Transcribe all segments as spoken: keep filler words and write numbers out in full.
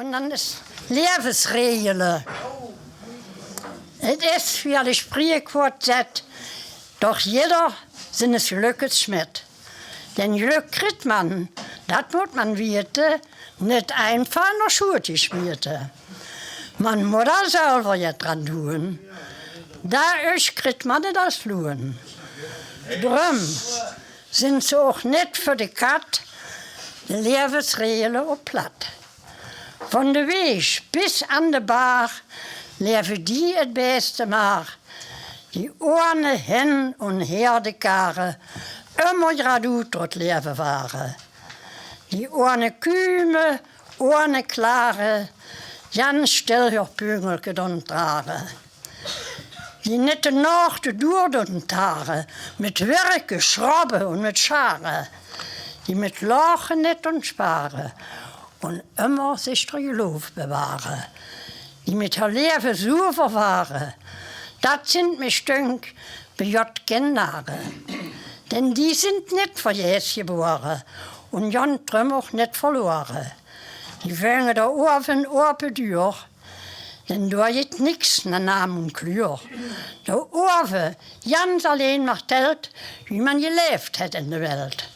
En dan is levensregele. 't Is wie al e spriekwoord zet, doch jidder zin is gelökkes smet. Den gelök kriet man, dat mót man wiete, nit einfach nor sjoet jesmiete. Man mót al zelver jet dran doeën, daoruch kriet man 't as loeën. Dröm zin ze och nit vör de kat, de levensregele op plat. Van de wees bis aan de bar leve die 't beste mar, die oane hen un her de kare, ummer gradoet door 't leve vare. Die oane kume, oane klare, jan stil heur pungelke don drare. Die nit te nog te doer don tare, mit wirke, sjrobbe un mit sjare. Die mit lache nit don spare, un ummer zich d'r geloof beware. Die mit heur leve zoever vare, dat zint mich dunk bejot gen nare. Den die zint nit verjees jebore, un jan dröm och nit verlore. Die venge d'r oave en ope duer, den doa jit niks na naam un kluur. D'r oave jans alleen mar telt, wie man jelevt het in de welt.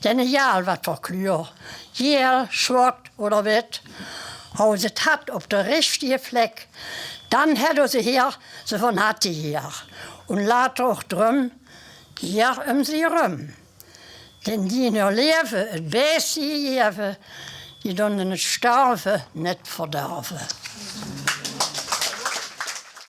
Den ejal wat vör kluur, jeel, sjwart oder wit, hou ze 't hat op de richtige flek, dan het oze Heer ze van hatte hier, un later och dröm hier um ze rum. Den die in heur leve 't beste jejeve, die don in 't sterve nit verdörve.